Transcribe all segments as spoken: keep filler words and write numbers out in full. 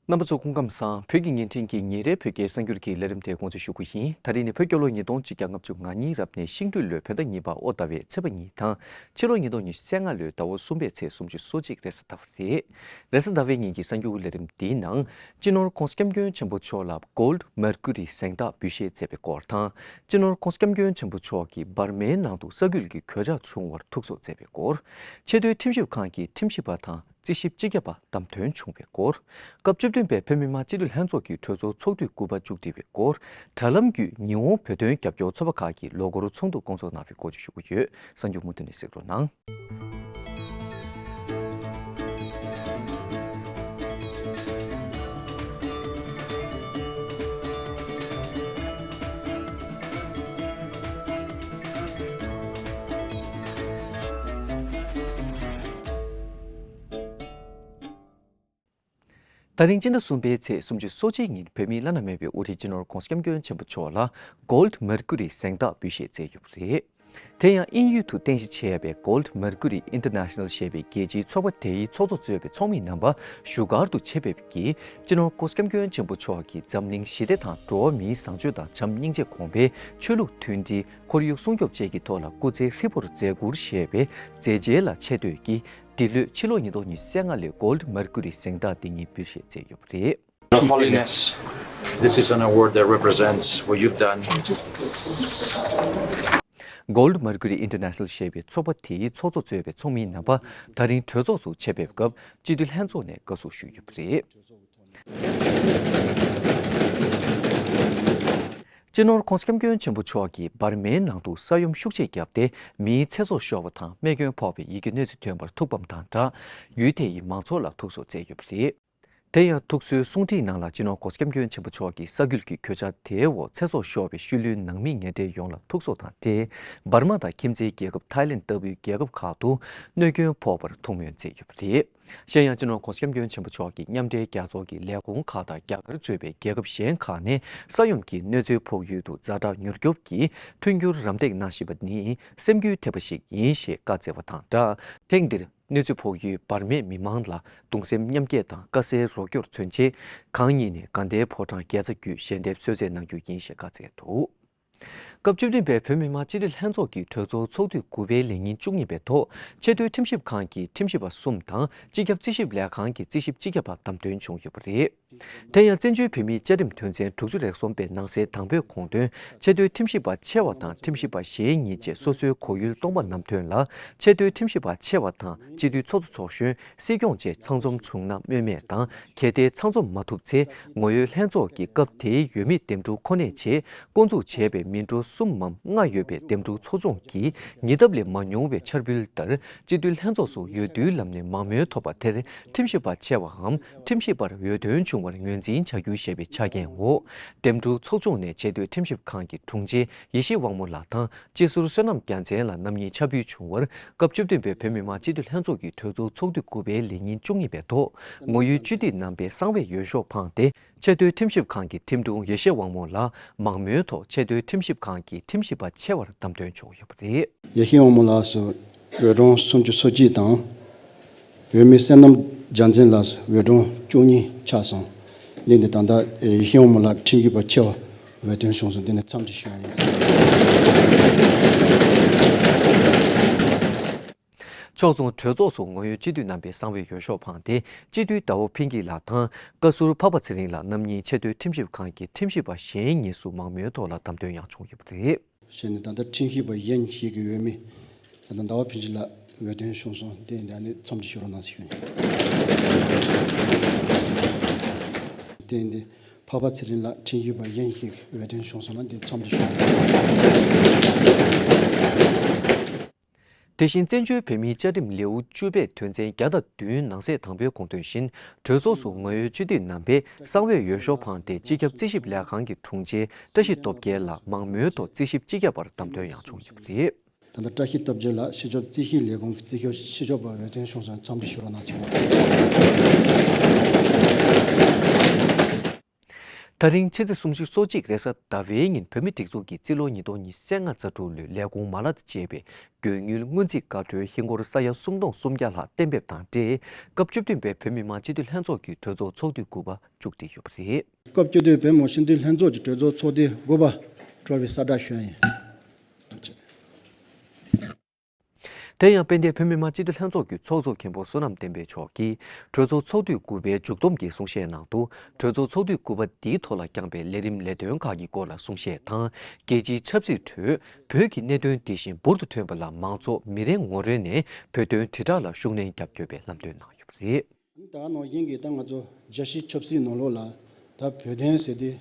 རྣམ་པ་ཚོ་སྐུ་ཁམས་བཟང་། བོད་ཀྱི་བརྙན་འཕྲིན་གྱི་ཉིན་རེའི་བོད་སྐད་གསར་འགྱུར་གྱི་ལས་རིམ་དེ་དགོངས་ཚུལ་ཞུ་རྒྱུ་ཡིན། ད་རིང་ནི་བོད་རྒྱལ་ལོ་ཉིས་སྟོང་ཆིག་བརྒྱ་ལྔ་བཅུ་ང་གཉིས་རབ་གནས་ཤིང་སྦྲུལ་ལོའི་བོད་ཟླ་གཉིས་པ་ཨོ་ཟླ་བའི་ཚེས་པ་གཉིས་དང་ཕྱི་ལོ་ཉིས་སྟོང་ཉི་ཤུ་རྩ་ལྔ་ལོའི་ཟླ་བ་གསུམ་པའི་ཚེས་སུམ་ཅུ་སོ་གཅིག་རེས་གཟའ་ཟླ་བ་རེད། རེས་གཟའ་ཟླ་བའི་ཉིན་གྱི་གསར་འགྱུར་ལས་རིམ་འདིའི་ནང་། སྤྱི་ནོར་༧གོང་ས་༧སྐྱབས་མགོན་ཆེན་པོ་མཆོག་ལ་Gold Mercury གཟེངས་རྟགས་འབུལ་བཞེས་མཛད་པའི་སྐོར་དང་། སྤྱི་ནོར་༧གོང་ས་༧སྐྱབས་མགོན་ཆེན་པོ་མཆོག་གིས་འབར་མའི་ནང་དུ་ས་ཁུལ་གྱི་གོད་ཆག་བྱུང་བར་ཐུགས་གསོ་མཛད་པའི་སྐོར། ཆེས་མཐོའི་ཁྲིམས་ཞིབ་ཁང་གི་ཁྲིམས་ཞིབ་པ་དང་རྩིས་ཞིབ་སྤྱི་ཁྱབ་པ་བདམས་ཐོན་བྱུང་བའི་སྐོར། སྐབས་བཅུ་བདུན་པའི་བོད་མི་མང་སྤྱི་འཐུས་ལྷན་ཚོགས་ཀྱི་གྲོས་ཚོགས་ཚོགས་དུས་དགུ་པ་མཇུག་སྒྲིལ་བའི་སྐོར། དྲ་ལམ་བརྒྱུད་ཉི་ཧོང་བོད་དོན་རྒྱབ་སྐྱོར་ཚོགས་པ་ཁག་གིས་ལོ་འཁོར་ཚོགས་འདུ་བསྐོང་ཚོགས་གནང་བའི་སྐོར་བཅས་ཞུ་གི་ཡོད། གསར་འགྱུར་མུ་མཐུད་ནས་གཟིགས་རོགས་གནང་། ད་རིང་སྤྱི་ཟླ་གསུམ་པའི་ཚེས་སུམ་ཅུ་སོ་གཅིག་ཉིན་བོད་མིའི་བླ་ན་མེད་པའི་དབུ་ཁྲིད་སྤྱི་ནོར་༧གོང་ས་༧སྐྱབས་མགོན་ཆེན་པོ་མཆོག་ལ་Gold Mercury གཟེངས་རྟགས་འབུལ་བཞེས་མཛད་ཡོད་པ་རེད། དེ་ཡང་དབྱིན་ཡུལ་དུ་རྟེན་གཞི་བྱས་པའི་Gold Mercury International ཞེས་པའི་རྒྱལ་སྤྱིའི་ཚོགས་པ་དེའི་ཚོགས་གཙོ་གཙོས་པའི་ཚོགས་མི་རྣམ་པ་བཞུགས་སྒར་དུ་ཆེད་ཕེབས་ཀྱིས་སྤྱི་ནོར་༧གོང་ས་༧སྐྱབས་མགོན་ཆེན་པོ་མཆོག་གིས་འཛམ་གླིང་ཞི་བདེ་དང་འགྲོ་བ་མིའི་བཟང་སྤྱོད་དང་བྱམས་སྙིང་རྗེ་གོང་འཕེལ། ཆོས་ལུགས་མཐུན་སྒྲིལ། ཁོར་ཡུག་སྲུང་སྐྱོབ་བཅས་ཀྱི་ཐོག་ལ་སྐུ་ཚེ་ཧྲིལ་པོར་མཛད་ཁུར་བཞེས་པའི་མཛད་རྗེས་ལ་ཆེ་བསྟོད་ཀྱིས། འདི་ལོའི་ཕྱི་ལོ་ཉིས་སྟོང་ཉི་ཤུ་རྩ་ལྔ་ལོའི་Gold Mercury གཟེངས་རྟགས་འདི་ཉིད་འབུལ་བཞེས་མཛད་ཡོད་པ་རེད། Your Holiness, this is an award that represents what you've done. Gold Mercury International ཞེས་པའི་ཚོགས་པ་དེའི་ཚོགས་གཙོ་གཙོས་པའི་ཚོགས་མི་རྣམ་པ་ད་རིང་གྲོས་ཚོགས་སུ་ཆེད་ཕེབས་སྐབས་སྤྱི་འཐུས་ལྷན་ཚོགས་ནས་དགའ་བསུ་ཞུས་ཡོད་པ་རེད། སྤྱི་ནོར་༧གོང་ས་༧སྐྱབས་མགོན་ཆེན་པོ་མཆོག་གིས་འབར་མའི་ནང་དུ་ས་ཡོམ་ཤུགས་ཆེ་བརྒྱབ་སྟེ་མིའི་ཚེ་སྲོག་ཤོར་བ་དང་རྨས་སྐྱོན་ཕོག་པའི་ཡི་གེ་གནོད་འཚེ་ཐོན་པར་ཐུགས་ཕམ་དང་སྦྲགས་ཡུལ་དེ་ཡི་མང་ཚོགས་ལ་ཐུགས་གསོ་མཛད་ཡོད་པ་རེད། དེ་ཡང་ཐུགས་གསོའི་གསུང་འཕྲིན་ནང་ལ་སྤྱི་ནོར་༧གོང་ས་༧སྐྱབས་མགོན་ཆེན་པོ་མཆོག་གིས་ས་ཁུལ་གྱི་གོད་ཆག་དེའི་འོག་ཚེ་སྲོག་ཤོར་བའི་ཤུལ་ལུས་ནང་མི་ངན་འབྲེལ་ཡོངས་ལ་ཐུགས་གསོ་དང་འབྲེལ། འབར་མ་དང་ཁྱིམ་མཚེས་རྒྱལ་ཁབ་ཐའི་ལེན་ལྟ་བུའི་རྒྱལ་ཁབ་ཁག་ཏུ་གནོད་སྐྱོན་ཕོག་པར་ཐུགས་སྨོན་མཛད་ཡོད་པ་རེད། གཞན་ཡང་སྤྱི་ནོར་༧གོང་ས་༧སྐྱབས་མགོན་ཆེན་པོ་མཆོག་གིས་མཉམ་འབྲེལ་རྒྱལ་ཚོགས་ཀྱི་ལས་ཁུངས་ཁག་དང་རྒྱ་གར་གཙོས་པའི་རྒྱལ་ཁབ་གཞན་ཁག་ནས་ས་ཡོམ་གྱི་གནོད་འཚེ་ཕོག་ཡུལ་དུ་ཛ་དྲག་མྱུར་སྐྱོབ་ཀྱི་མཐུན་འགྱུར་རམ་འདེགས་གནང་བཞིན་པ་ནི་སེམས་འགུལ་ཐེབས་པ་ཞིག་ཡིན་ཞེས་བཀའ་སྩལ་བ་དང་སྦྲགས། ཐེངས་འདིར། གནོད་འཚེ་ཕོག་ཡུལ་འབར་མའི་མི་མང་ལ་གདུང་སེམས་མཉམ་སྐྱེད་དང་དཀའ་སེལ་རོགས་སྐྱོར་མཚོན་ཆེད། གང་ཉིད་ནས་དགའ་ལྡན་ཕོ་བྲང་རྒྱལ་ཚ་བརྒྱུད་ཞལ་འདེབས་གསོལ་སྩལ་གནང་རྒྱུ་ཡིན་ཞེས་བཀའ་སྩལ་འདུག་སྐབས་བཅུ་བདུན་པའི་བོད་མི་མང་སྤྱི་འཐུས་ལྷན་ཚོགས་ཀྱི་གྲོས་ཚོགས་ཚོགས་དུས་དགུ་པའི་ལས་ཉིན་བཅུ་གཉིས་པའི་ཐོག་ཆེས་མཐོའི་ཁྲིམས་ཞིབ་ཁང་གི་ཁྲིམས་ཞིབ་པ་གསུམ་དང་སྤྱི་ཁྱབ་རྩིས་ཞིབ་ལས་ཁང་གི་རྩིས་ཞིབ་སྤྱི་ཁྱབ་པ་བདམས་ཐོན་བྱུང་ཡོད་པ་རེད། དེ་ཡང་བཙན་བྱོལ་བོད་མིའི་བཅའ་ཁྲིམས་དོན་ཚན་དྲུག་ཅུ་རེ་གསུམ་པའི་ནང་གསལ་དང་པོའི་དགོངས་དོན་ཆེས་མཐོའི་ཁྲིམས་ཞིབ་པ་ཆེ་བ་དང་ཁྲིམས་ཞིབ་པ་གཞན་གཉིས་བཅས་སོ་སོའི་གོ་ཡུལ་སྟོང་པ་ནམ་ཐོན་ལ་ཆེས་མཐོའི་ཁྲིམས་ཞིབ་པ་ཆེ་བ་དང་སྤྱི་འཐུས་ཚོགས་གཙོ་ཚོགས་གཞོན། སྲིད་སྐྱོང་བཅས་ཚང་འཛོམས་བྱུང་ན་སྨོས་མེད་དང་གལ་ཏེ་ཚང་འཛོམས་མ་ཐུབ་ཚེ་ངོ་ཡོད་ལྷན་ཚོགས་ཀྱི་སྐབས་དེའི་འོས་མི་འདེམས་སྒྲུག་ཁོ་ནའི་ཆེད་བསྐོ་འཛུགས་བྱས་པའི་མི་འགྲོ་གསུམ་མམ་ལྔ་ཡོད་པའི་འདེམས་སྒྲུག་ཚོགས་ཆུང་གིས་ཉིས་ལྡབ་ལས་མ་ཉུང་བའི་འཆར་འབུལ་ལྟར་སྤྱི་འཐུས་ལྷན་ཚོགས་སུ་འོས་བསྡུའི་ལམ་ནས་མང་མོས་ཐོབ་པ་དེར་ཁྲིམས་ཞིབ་པ་ཆེ་བའམ་ཁྲིམས་ཞིབ་པར་འོས་ཐོན་བྱུང་བར་ངོས་འཛིན་བྱ་རྒྱུ་ཞེས་པའི་ཆ་རྐྱེན་འོག་འདེམས་སྒྲུག་ཚོགས་ཆུང་ནས་ཆེས་མཐོའི་ཁྲིམས་ཞིབ་ཁང་གི་དྲུང་ཆེ་ཡེ་ཤེས་དབང་མོ་ལགས་དང་སྤྱི་ཟུར་བསོད་ནམས་རྒྱལ་མཚན་ལགས་རྣམ་གཉིས་ཆ་འབུལ་བྱུང་བར་སྐབས་བཅུ་བདུན་པའི་བོད་མི་མང་སྤྱི་འཐུས་ལྷན་ཚོགས་ཀྱི་གྲོས་ཚོགས་ཚོགས་དུས་དགུ་པའི་ལས་ཉིན་བཅུ་གཉིས་པའི་ཐོག་ངོ་ཡོད་སྤྱི་འཐུས་རྣམ་པའི་གསང་བའི་འོས་ཤོག་འཕངས་ཏེ་ཆེས་མཐོའི་ཁྲིམས་ཞིབ་ཁང་གི་ཁྲིམས་དྲུང་ཡེ་ཤེས་དབང་མོ་ལགས་མང་མོས་ཐོག་ཆེས་མཐོའི་ཁྲིམས་ཞིབ་ཁང་གི་ཁྲིམས་ཞིབ་པ་ཆེ་བར་བདམས་ཐོན་བྱུང་ཡོད་པ་རེད། ཡེ་ཤེས་དབང་མོ་ལགས་སུ་འོས་གྲངས་སུམ་ཅུ་སོ་གཅིག་དང་། འོས་མི་བསོད་ནམས་རྒྱལ་མཚན་ལགས་འོས་གྲངས་བཅུ་གཉིས་ཆགས་སོང་། འདི་ནི་ད་ལྟ་ཡེ་ཤེས་དབང་མོ་ལགས་ཁྲིམས་ཞིབ་པ་ཆེ་བ་འོས་ཐོན་བྱུང་སོང་། འདི་ནི་འཚམས་འདྲི་ཞུ་བ་ཡིན། ཕྱོགས་མཚུངས་གྲོས་ཚོགས་སུ་ངོ་ཡོད་སྤྱི་འཐུས་རྣམ་པའི་གསང་བའི་འོས་ཤོག་འཕངས་ཏེ་སྤྱི་འཐུས་ཟླ་བ་ཕུན་སྐྱིད་ལགས་དང་བཀའ་ཟུར་འཕགས་པ་ཚེ་རིང་ལགས་རྣམ་གཉིས་ཆེས་མཐོའི་ཁྲིམས་ཞིབ་ཁང་གི་ཁྲིམས་ཞིབ་པ་གཞན་གཉིས་སུ་མང་མོས་ཐོག་ལ་བདམས་ཐོན་ཡང་བྱུང་ཡོད་པ་རེད། གཞན་ནི་ད་ལྟ་ཁྲིམས་ཞིབ་པ་གཞན་ཞིག་གི་འོས་མི་ད་ལྟ་ཟླ་བ་ཕུན་སྐྱིད་ལགས་འོས་ཐོན་བྱུང་སོང་། དེ་ཡིན་ད་ནི་འཚམས་འདྲི་ཞུ་རོགས་གནང་ཞུ་ཡིན། དེ་ཡིན་དེ་འཕགས་པ་ཚེ་རིང་ལགས་ཁྲིམས་ཞིབ་པ་གཞན་ཞིག་འོས་ཐོན་བྱུང་སོང་ན་འདི་འཚམས་འདྲི་ཞུ་རོགས། དེ་བཞིན་བཙན་བྱོལ་བོད་མིའི་བཅའ་ཁྲིམས་ལེའུ་བཅུ་པའི་དོན་ཚན་བརྒྱ་དང་བདུན་ནང་གསེས་དང་པོའི་དགོངས་དོན་བཞིན་གྲོས་ཚོགས་སུ་ངོ་ཡོད་སྤྱི་འཐུས་རྣམ་པས་གསང་བའི་འོས་ཤོག་འཕངས་ཏེ་སྤྱི་ཁྱབ་རྩིས་ཞིབ་ལས་ཁང་གི་དྲུང་ཆེ་བཀྲ་ཤིས་སྟོབས་རྒྱལ་ལགས་མང་མོས་ཐོག་རྩིས་ཞིབ་སྤྱི་ཁྱབ་པར་བདམས་ཐོན་ཡང་བྱུང་ཡོད་པ་རེད། ད་ལྟ་བཀྲ་ཤིས་སྟོབས་རྒྱལ་ལགས་སྤྱི་ཁྱབ་རྩིས་ཞིབ་ལས་ཁུངས་ཀྱི་རྩིས་ཞིབ་སྤྱི་ཁྱབ་པ་འོས་ཐོན་བྱུང་སོང་། འཚམས་འདྲི་ཞུ་རོགས་གནང་ཞུ། ད་རིང་ཕྱི་ཚེས་སུམ་ཅུ་སོ་གཅིག་རེས་གཟའ་ཟླ་བའི་ཉིན་བོད་མིའི་སྒྲིག་འཛུགས་ཀྱི་རྩིས་ལོ་ཉིས་སྟོང་ཉི་ཤུ་རྩ་ལྔ་རྩ་དྲུག་ལོའི་ལས་ཁུངས་མ་ལག་དང་བཅས་པའི་དགོས་དངུལ་སྔོན་རྩིས་བཀའ་འཁྲོལ་ཧིན་སྒོར་ས་ཡ་སུམ་སྟོང་སུམ་བརྒྱ་ལྷག་གཏན་འབེབས་དང་འབྲེལ། སྐབས་བཅུ་བདུན་པའི་བོད་མི་མང་སྤྱི་འཐུས་ལྷན་ཚོགས་ཀྱི་གྲོས་ཚོགས་ཚོགས་དུས་དགུ་པ་མཇུག་སྒྲིལ་ཡོད་པ་རེད། སྐབས་བཅུ་བདུན་བོད་མི་མང་སྤྱི་འཐུས་ལྷན་ཚོགས་ཀྱི་གྲོས་ཚོགས་ཚོགས་དུས་དགུ་པ་གྲོལ་བའི་གསལ་བསྒྲགས་ཞུ་ཡ་ཡིན། ཐུགས་རྗེ་ཆེ། དེ་ཡང་དཔལ་ལྡན་བོད་མི་མང་སྤྱི་འཐུས་ལྷན་ཚོགས་ཀྱི་ཚོགས་གཙོ་མཁན་པོ་བསོད་ནམས་བསྟན་འཕེལ་མཆོག་གིས་གྲོས་ཚོགས་ཚོགས་དུས་དགུ་པའི་མཇུག་བསྡོམས་ཀྱི་གསུང་བཤད་ནང་དུ། གྲོས་ཚོགས་ཚོགས་དུས་དགུ་པ་འདིའི་ཐོག་ལ་བསྐྱངས་པའི་ལས་རིམ་ལས་དོན་ཁག་གི་སྐོར་ལ་གསུང་བཤད་དང་། རྒྱལ་སྤྱིའི་ཆབ་སྲིད་ཁྲོད་བོད་ཀྱི་གནད་དོན་དེ་བཞིན་འབུར་དུ་ཐོན་པ་ལ་མང་ཚོགས་མི་རེ་ངོ་རེ་ནས་བོད་དོན་དྲིལ་བསྒྲགས་ལ་ཤུགས་སྣོན་རྒྱབ་དགོས་པའི་ལམ་སྟོན་གནང་ཡོད་པ་རེད། ད་ནང་བཞིན་གྱི་ད་ང་ཚོ་རྒྱལ་སྤྱིའི་ཆབ་སྲིད་ནང་ལོགས་ལ་ད་བོད་དོན་ཟེར་དུས་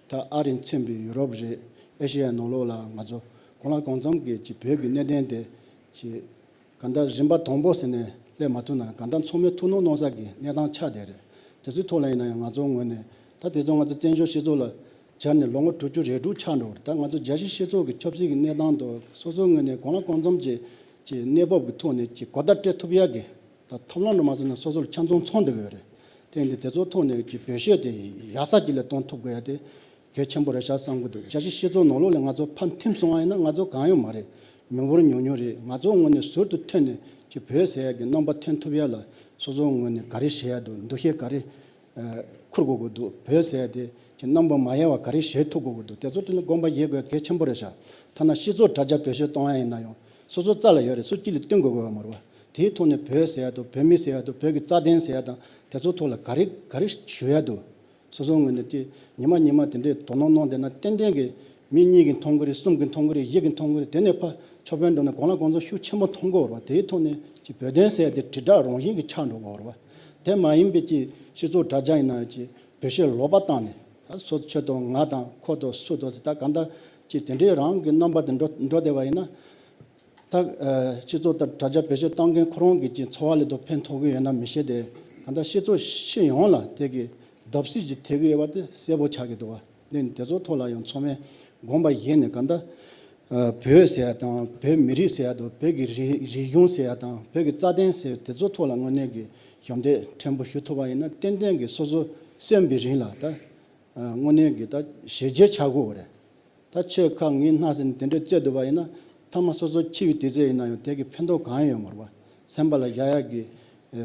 ད་ཨ་རི་མཚོན་པའི་ཡུ་རོབ་རེད། ཨེ་ཤེ་ཡ་ནང་ལོགས་ལ་ང་ཚོ་གང་ལ་གང་འཚམ་གྱི་ཅིག་བོད་ཀྱི་གནད་དོན་དེ་ཅིག་གང་ལྟར་རིམ་པ་དང་པོ་ཟེར་ནས་སླེབས་མ་ཐུབ་ན་གང་ལྟར་ཚང་མས་ཐུགས་སྣང་གནང་ས་གི་གནས་སྟངས་ཆགས་བསྡད་རེད། དེ་ཚོའི་ཐོག་ལ་ཡིན་ན་ཡང་ང་ཚོ་ངོས་ནས་ད་དེ་ཚོ་ང་ཚོ་བཙན་བྱོལ་སྤྱི་ཚོགས་ལ་སྦྱར་ནས་ལོ་ངོ་དྲུག་ཅུ་རེ་དྲུག་ཆགས་འགྲོ་བ་རེད། ད་ང་ཚོ་རྒྱལ་སྤྱིའི་སྤྱི་ཚོགས་ཀྱི་ཆབ་སྲིད་ཀྱི་གནས་སྟངས་དང་སོ་སོའི་ངོས་ནས་གང་ལ་གང་འཚམ་གྱི་ཅིག་གནས་བབ་ཀྱི་ཐོག་ནས་ཅིག་གོ་བརྡ་སྤྲད་ཐུབ་ཡག་གི་ད་ཐབས་ལམ་རུ་མ་སོང་ན་སོ་སོར་ཆ་ཚང་ཚང་བསྡད་ཀྱི་ཡོད་རེད། དེ་ཡིན་དུས་དེ་ཚོའི་ཐོག་ནས་ཀྱི་བེད་སྤྱོད་དེ་ཡག་ས་ཅིག་ལ་གཏོང་ཐུབ་དགོས་ཡ་དེ་གལ་ཆེན་པོ་རེད་ཤག་བསམ་གྱི་འདུག་རྒྱལ་སྤྱིའི་སྤྱི་ཚོགས་ནང་ལོགས་ལ་ང་ཚོ་ཕར་འཐིམ་སོང་བ་ཡིན་ན་ང་ཚོ་གང་ཡང་མ་རེད། མི་འབོར་ཉུང་ཉུང་རེད། ང་ཚོའི་ངོས་ནས་ཟུར་དུ་ཐོན་ནས་ཀྱི་བོད་ཟེར་ཡ་གི་རྣམ་པ་ཐོན་ཐུབ་ཡ་ལ་སོ་སོའི་ངོས་ནས་ག་རེ་བྱེད་ཡ་འདུག་འདུ་ཤེས་ག་རེ་ཨ་འཁུར་དགོས་ཀྱི་འདུག་བོད་ཟེར་ཡ་དེ་ཀྱི་རྣམ་པ་མ་ཡལ་བ་ག་རེ་བྱེད་ཐུབ་དགོས་ཀྱི་འདུག་དེ་ཚོ་དེ་ནི་དགོངས་པ་བཞེས་དགོས་གལ་ཆེན་པོ་རེད་ཤག་ཐ་ན་སྤྱི་ཚོགས་དྲ་རྒྱ་བེད་སྤྱོད་གཏོང་ཡ་ཡིན་ན་ཡང་སོ་སོ་རྩ་ལ་ཡོད་རེད། སུ་གཅིག་ལ་བསྟུན་དགོས་ཀྱི་ཡོད་མ་རེད་བ། དེའི་ཐོག་ནས་བོད་ཟེར་ཡ་དང་བོད་མི་ཟེར་ཡ་དང་བོད་ཀྱི་རྩ་དོན་ཟེར་ཡ་དང་དེ་ཚོ་ཐོག་ལ་ག་རེ་ག་རེ་ཞུ་ཡ་འདུག་སོ་སོའི་ངོས་ནས་དེ་ཉི་མ་ཉི་མ་དེ་འདྲའི་དོ་སྣང་གནང་བསྡད་ན་ཏན་ཏན་གྱི་མི་གཉིས་ཀྱིས་མཐོང་གི་རེད། གསུམ་གྱིས་མཐོང་གི་རེད། བཞི་གྱིས་མཐོང་གི་རེད། དེ་ནས་ཕར་ཕྱོགས་ཕན་འགྲོ་ནས་གང་ལ་གང་འཚམ་ཤུགས་ཆེན་པོ་མཐོང་གི་ཡོད་རེད་བ། དེའི་ཐོག་ནས་ཀྱི་བོད་དོན་ཟེར་ཡ་དེ་དྲིལ་བསྒྲགས་རང་བཞིན་གྱིས་ཆགས་འགྲོ་གི་ཡོད་རེད་བ། དེ་མ་ཡིན་པའི་ཀྱི་སྤྱི་ཚོགས་དྲ་རྒྱ་ཡིན་ན་ཡང་ཀྱི་བེད་སྤྱོད་ལོག་པ་བཏང་ནས་ད་སོ་ཁྱོད་དང་ང་དང་ཁོ་དང་སུ་དང་ཟེར་ད་གང་ལྟར་ཀྱི་དེ་འདྲའི་རང་གི་རྣམ་པ་དེ་འགྲོ་འགྲོ་བསྡད་པ་ཡིན་ན། ད་ཨ་སྤྱི་ཚོགས་དང་དྲ་རྒྱ་བེད་སྤྱོད་བཏང་མཁན་ཁོ་རང་གི་ཅིག་འཚོ་བ་ལ་དོ་ཕན་ཐོགས་ཀྱི་ཡོད་ན་མི་ཤེས་ཏེ། གང་ལྟར་སྤྱི་ཚོགས་སྤྱི་ཡོངས་ལ་དེ་གི་བརྡབ་གསིག་ཅིག་ཐེབས་ཀྱི་ཡོད་པ་དེ་གསལ་པོ་ཆགས་ཀྱི་འདུག་བ། འདི་ནི་དེ་ཚོ་ཐོག་ལ་ཡང་ཚང་མས་དགོངས་པ་བཞེས་ནས་གང་ལྟར་ཨ་བོད་ཟེར་ཡ་དང་བོད་མི་རིགས་ཟེར་ཡ་དང་བོད་ཀྱི་རིག་རིག་གཞུང་ཟེར་ཡ་དང་བོད་ཀྱི་རྩ་དོན་ཟེར་དེ་ཚོ་ཐོག་ལ་དངོས་གནས་ཀྱི་ཞབས་འདེགས་ཕྲན་བུ་ཞུ་ཐུབ་པ་ཡིན་ན་ཏན་ཏན་གྱི་སོ་སོ་གསོན་པའི་རིང་ལ་ད་ཨ་དངོས་གནས་ཀྱི་ད་བྱས་རྗེས་ཆགས་དགོས་པ་རེད། ད་ཆོས་ཁ་ངའི་སྣ་ཟེར་ནས་དེ་འདྲས་རྩོད་སྡོད་པ་ཡིན་ན་མཐའ་མ་སོ་སོ་འཆི་བའི་དུས་ཚོད་ཡིན་ན་ཡང་དེ་གི་ཕན་ཐོགས་གང་ཡང་ཡོད་མ་རེད་པ། སེམས་པ་ལ་བཞག་ཡག་གི་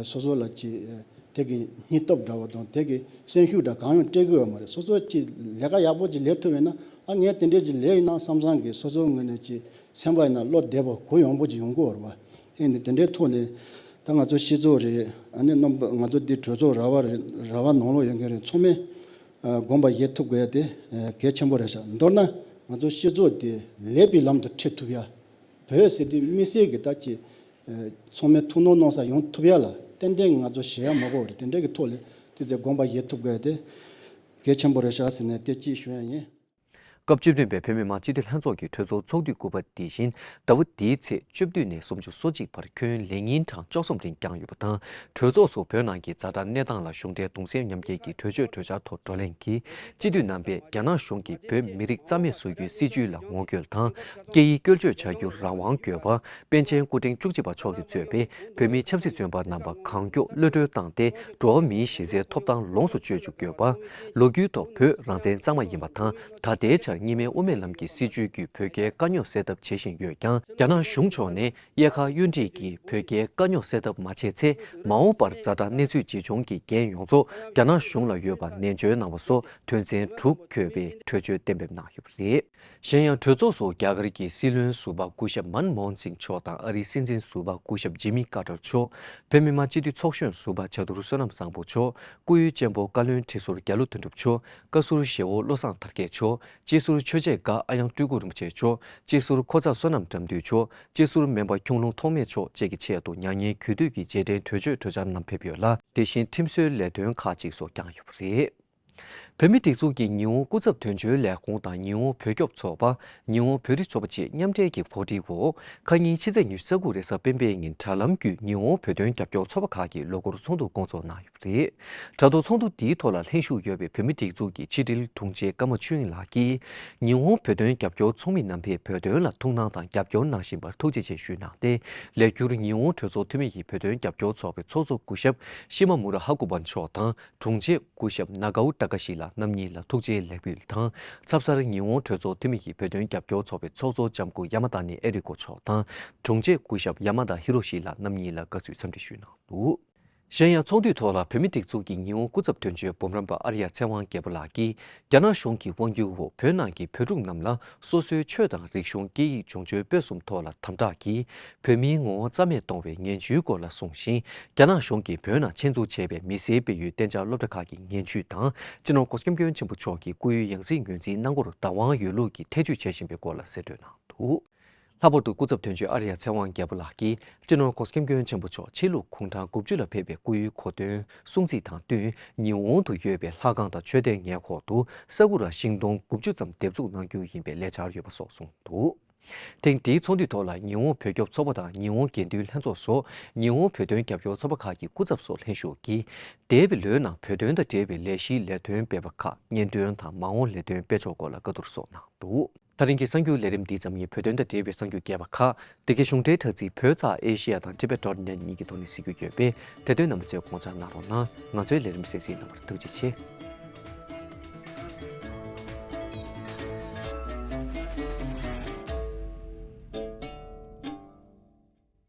ཨེ་སོ་སོ་ལ་ཅི་ཨེ་དེ་གི་སྙིང་སྟོབས་འདྲ་བ་དང་དེ་གི་སེམས་ཤུགས་འདྲ་གང་ཡང་སྤྲད་གི་ཡོད་མ་རེད། སོ་སོ་ཅི་ལས་ཀ་ཡག་པོ་ཅིག་ལས་ཐུབ་ཡོད་ན་ཨ་ངས་དེ་འདྲས་ཅིག་ལས་ཡིན་ན་བསམ་བསམ་གི་སོ་སོའི་ངོས་ནས་ཅི་སེམས་པ་ཡིན་ན་བློ་བདེ་པོ་གུ་ཡངས་པོ་ཅིག་ཡོང་གི་ཡོད་རེད་པ། དེ་ཡིན་དུས་དེ་འདྲའི་ཐོག་ནས་ད་ང་ཚོ་སྤྱི་ཚོགས་རེད། ཨ་ནི་རྣམ་པ་ང་ཚོ་འདི་གྲོས་ཚོགས་ར་བ་རེད། ར་བ་ནང་ལོགས་ཡོད་མཁན་རེད། ཚང་མས་ཨ་དགོངས་པ་བཞེས་ཐུབ་དགོས་ཡ་དེ་ཨ་གལ་ཆེན་པོ་རེད་ཤག་མདོར་ན་ང་ཚོ་སྤྱི་ཚོགས་དེ་ལེགས་པའི་ལམ་དུ་ཁྲིད་ཐུབ་ཡ། བོད་ཟེར་དུས་དམིགས་བསལ་གྱི་ད་ཅི་ཨ་ཚང་མས་ཐུགས་སྣང་གནང་ས་ཡོང་ཐུབ་ཡ་ལ་ཏན་ཏན་ང་ཚོ་ཞེད་ཡ་མ་དགོས་པ་རེད། དེ་འདྲ་གི་ཐོག་ལ་དེ་ཚོ་དགོངས་པ་བཞེས་ཐུབ་དགོས་ཡ་དེ་གལ་ཆེན་པོ་རེད་ཤག་ཟེར་ནས་དེ་གཅིག་ཞུ་ཡ་ཡིན། སྐབས་བཅུ་བདུན་པའི་བོད་མི་མང་སྤྱི་འཐུས་ལྷན་ཚོགས་ཀྱི་གྲོས་ཚོགས་ཚོགས་དུས་དགུ་པ་དེ་བཞིན་ཟླ་བ་འདིའི་ཚེས་བཅུ་བདུན་ནས་སུམ་ཅུ་སོ་གཅིག་བར་ཁྱོན་ལས་ཉིན་གྲངས་བཅུ་གསུམ་རིང་བསྐྱངས་ཡོད་པ་དང་། གྲོས་ཚོགས་སུ་བོད་ནང་གི་ཛ་དྲག་གནས་སྟངས་ལ་གཞུང་འབྲེལ་གདུང་སེམས་མཉམ་སྐྱེད་ཀྱི་གྲོས་ཆོད་གྲོས་འཆར་ཐོག་བགྲོ་གླེང་གིས་སྤྱི་འཐུས་རྣམ་པས་རྒྱ་ནག་གཞུང་གིས་བོད་མི་རིགས་རྩ་མེད་བཟོ་རྒྱུའི་སྲིད་བྱུས་ལ་ངོ་རྒོལ་དང་། སྐད་ཡིག་བཀོལ་སྤྱོད་བྱ་རྒྱུར་རང་དབང་དགོས་པ། པཎ་ཆེན་སྐུ་ཕྲེང་བཅུ་གཅིག་པ་མཆོག་གིས་གཙོས་པའི་བོད་མིའི་ཆབ་སྲིད་བཙོན་པ་རྣམ་པ་གང་མགྱོགས་གློད་གྲོལ་བཏང་སྟེ། འགྲོ་བ་མིའི་གཞི་རྩའི་ཐོབ་ཐང་ལོངས་སུ་སྤྱོད་བཅུག་དགོས་པ། ལོ་རྒྱུས་ཐོག་བོད་རང་བཙན་གཙང་མ་ཡིན་པ་དང་། ད་ལྟའི་ཆར་གཉིས་སྨན་དབུ་མའི་ལམ་གྱི་སྲིད་བྱུས་བརྒྱུད་བོད་རྒྱའི་དཀའ་རྙོག་སེལ་ཐབས་བྱེད་བཞིན་ཡོད་ཀྱང་། རྒྱ་ནག་གཞུང་ཕྱོགས་ནས་དབྱེ་ཁག་གཡོ་འདྲེས་ཀྱིས་བོད་རྒྱའི་དཀའ་རྙོག་སེལ་ཐབས་མ་བྱས་ཚེ། མ་འོངས་པར་ཛ་དྲག་གནས་ཚུལ་ཇི་བྱུང་གི་འགན་ཡོངས་རྫོགས་རྒྱ་ནག་གཞུང་ལ་ཡོད་པ་ནན་བརྗོད་གནང་བ་སོགས་དོན་ཚན་དྲུག་འཁོད་པའི་གྲོས་ཆོད་གཏན་འབེབས་གནང་ཡོད་པ་རེད། གཞན་ཡང་གྲོས་ཚོགས་སུ་རྒྱ་གར་གྱི་སྲིད་བློན་ཟུར་པ་སྐུ་ཞབས་མན་མོ་ཧན་སིང་མཆོག་དང་ཨ་རིའི་སྲིད་འཛིན་ཟུར་པ་སྐུ་ཞབས་ཇི་མི་ཀར་ཏར་མཆོག་བོད་མི་མང་སྤྱི་འཐུས་ཚོགས་གཞོན་ཟུར་པ་བྱ་དུར་བསོད་ནམས་བཟང་པོ་མཆོག་སྐུ་ཡོད་གཅེན་པོ་བཀའ་བློན་ཁྲི་ཟུར་རྒྱ་ལོ་དོན་གྲུབ་མཆོག་བཀའ་ཟུར་ཞེ་བོ་བློ་བཟང་དར་རྒྱས་མཆོག་སྤྱི་ཟུར་ཆོས་རྗེ་སྒ་ཨ་ཡང་སྤྲུལ་སྐུ་རིན་པོ་ཆེ་མཆོག་སྤྱི་ཟུར་ཁོ་ཚ་བསོད་ནམས་དགྲ་འདུལ་མཆོག་སྤྱི་ཟུར་སྨན་པ་ཁྱུང་ལུང་ཐོགས་མེད་མཆོག་བཅས་ཀྱི་ཆེད་དུ་མྱ་ངན་གུས་འདུད་ཀྱི་རྗེས་དྲན་གྲོས་ཆོད་གྲོས་འཆར་རྣམས་ཕེབས་ཡོད་ལ། དེ་བཞིན་ཁྲིམས་སྲོལ་ལས་དོན་ཁག་ཅིག་སོགས་བསྐྱངས་ཡོད་པ་རེད། བོད་མིའི་སྒྲིག་འཛུགས་ཀྱི་ཉི་ཧོང་སྐུ་ཚབ་དོན་གཅོད་ལས་ཁུངས་དང་ཉི་ཧོང་བོད་སྐྱོབ་ཚོགས་པ། ཉི་ཧོང་བོད་རིགས་ཚོགས་པ་བཅས་མཉམ་འབྲེལ་གྱི་གོ་སྒྲིག་འོག་ཁ་ཉིན་ཕྱི་ཚེས་ཉི་ཤུ་རྩ་དགུ་རེས་གཟའ་སྤེན་པའི་ཉིན་དྲ་ལམ་བརྒྱུད་ཉི་ཧོང་བོད་དོན་རྒྱབ་སྐྱོར་ཚོགས་པ་ཁག་གིས་ལོ་འཁོར་ཚོགས་འདུ་བསྐོང་ཚོགས་གནང་ཡོད་པ་རེད། དྲ་ཐོག་ཚོགས་འདུ་འདིའི་ཐོག་ལ་ལྷན་ཞུགས་ཡོད་པའི་བོད་མིའི་སྒྲིག་འཛུགས་ཀྱི་ཕྱི་དྲིལ་དྲུང་ཆེ་ཀརྨ་ཆོས་དབྱིངས་ལགས་ཀྱིས། ཉི་ཧོང་བོད་དོན་རྒྱབ་སྐྱོར་ཚོགས་མི་རྣམ་པས་བོད་དོན་ལ་ཐུགས་སྣང་དང་རྒྱབ་སྐྱོར་གནང་བཞིན་པར་ཐུགས་རྗེ་ཆེ་ཞུས་གནང་སྟེ། ལས་འཁྱུར་ཉི་ཧོང་གྲོས་ཚོགས་འཐུས་མི་ཡིས་བོད་དོན་རྒྱབ་སྐྱོར་ཚོགས་པའི་ཚོགས་གཙོ་སྐུ་ཞབས་ཤི་མ་མུ་ར་ཧ་ཀུ་པ་མཆོག་དང་། དྲུང་ཆེ་སྐུ་ཞབས་ན་གའུ་ཏ་ཀ་ཤི་ལགས། རྣམ་གཉིས་ལ་ཐུགས་རྗེའི་ལེགས་འབུལ་དང་། ཚབ་གསར་ཉི་ཧོང་གྲོས་ཚོགས་འཐུས་མི་ཡིས་བོད་དོན་རྒྱབ་སྐྱོར་ཚོགས་པའི་ཚོགས་གཙོ་ལྕམ་སྐུ་ཡ་མ་ད་ནི་ཨེ་རི་ཀོ་མཆོག་དང་། དྲུང་ཆེ་སྐུ་ཞབས་ཡ་མ་ད་ཧི་རོ་ཤི་ལགས་རྣམ་གཉིས་ལ་དགའ་བསུའི་འཚམས་འདྲི་ཞུས་གནང་འདུག། གཞན་ཡང་ཚོགས་འདུའི་ཐོག་ལ་བོད་མིའི་སྒྲིག་འཛུགས་ཀྱི་ཉི་ཧོང་སྐུ་ཚབ་དོན་གཅོད་འབུམ་རམས་པ་ཨར་ཡ་ཚེ་དབང་རྒྱལ་པོ་ལགས་ཀྱིས། རྒྱ་ནག་གཞུང་གི་དབང་སྒྱུར་འོག་བོད་ནང་གི་བོད་ཕྲུག་རྣམས་ལ་སོ་སོའི་ཆོས་དང་རིག་གཞུང་། སྐད་ཡིག་སྦྱོང་སྤྱོད་སྤེལ་གསུམ་ཐོག་ལ་དམ་དྲག་གིས་བོད་མིའི་ངོ་བོ་རྩ་མེད་གཏོང་བའི་ངན་ཇུས་སྐོར་ལ་གསུངས་ཤིང་། རྒྱ་ནག་གཞུང་གིས་བོད་ནང་ཆེད་འཛུགས་བྱས་པའི་མི་སེར་སྤེལ་ཡུལ་གཏན་འཇགས་སློབ་གྲྭ་ཁག་གི་ངན་ཇུས་དང་། སྤྱི་ནོར་༸གོང་ས་༸སྐྱབས་མགོན་ཆེན་པོ་མཆོག་གི་སྐུའི་ཡང་སྲིད་ངོས་འཛིན་གནང་སྐོར་བདག་དབང་ཡོད་ལུགས་ཀྱི་ཐེ་བྱུས་བྱེད་བཞིན་པའི་སྐོར་ལ་གསལ་བསྒྲགས་གནང་འདུག། ལྷག་པར་དུ་སྐུ་ཚབ་དོན་གཅོད་ཨར་ཡ་ཚེ་དབང་རྒྱལ་པོ་ལགས་ཀྱིས། སྤྱི་ནོར་༸གོང་ས་༸སྐྱབས་མགོན་ཆེན་པོ་མཆོག་ཕྱི་ལུགས་གུང་གྲངས་དགུ་བཅུ་ལ་ཕེབས་པའི་སྐུའི་གོ་སྟོན་སྲུང་བརྩི་དང་བསྟུན། ཉི་ཧོང་དུ་ཡོད་པའི་ལྷ་ཁང་དང་མཆོད་རྟེན་ཉེ་འཁོར་དུ་ས་ཀུ་ར་ཤིང་སྡོང་དགུ་བཅུ་ཙམ་འདེབས་འཛུགས་གནང་རྒྱུ་ཡིན་པའི་ལས་འཆར་ཡོད་པ་སོགས་གསུངས་འདུག། ཐེངས་འདིའི་ཚོགས་འདུའི་ཐོག་ལ་ཉི་ཧོང་བོད་སྐྱོབ་ཚོགས་པ་དང་ཉི་ཧོང་དགེ་འདུན་ལྷན་ཚོགས་སོགས་ཉི་ཧོང་བོད་དོན་རྒྱབ་སྐྱོར་ཚོགས་པ་ཁག་གི་སྐུ་ཚབ་སོགས་ལྷན་ཞུགས་ཀྱིས། འདས་པའི་ལོའི་ནང་བོད་དོན་དང་འབྲེལ་བའི་ལས་གཞིའི་ལས་དོན་སྤེལ་བ་ཁག་སྙན་སྒྲོན་དང་མ་འོངས་ལས་དོན་སྤེལ་ཕྱོགས་སྐོར་ལ་བཀའ་བསྡུར་སོགས་གནང་འདུག། ད་རིང་གི་གསར་འགྱུར་ལས་རིམ་འདིའི་མཚམས་ཉིད་བོད་དོན་དང་འབྲེལ་བའི་གསར་འགྱུར་རྒྱས་པ་ཁག་འདི་གའི་གཞུང་འབྲེལ་དྲ་ཚིགས་བོད་ཙ་ཨེ་ཤི་ཡ་དང་ཊི་བེ་ཊི་ཌོ་ཊི་ནེ་ཊི་གཉིས་ཀྱི་ཐོག་ནས་གཟིགས་རྒྱུ་ཡོད་པས། དེ་དོན་རྣམ་པ་ཚོས་དགོངས་འཇགས་གནང་རོགས་གནང་། ང་ཚོའི་ལས་རིམ་གསན་གཟིགས་གནང་བར་ཐུགས་རྗེ་ཆེ།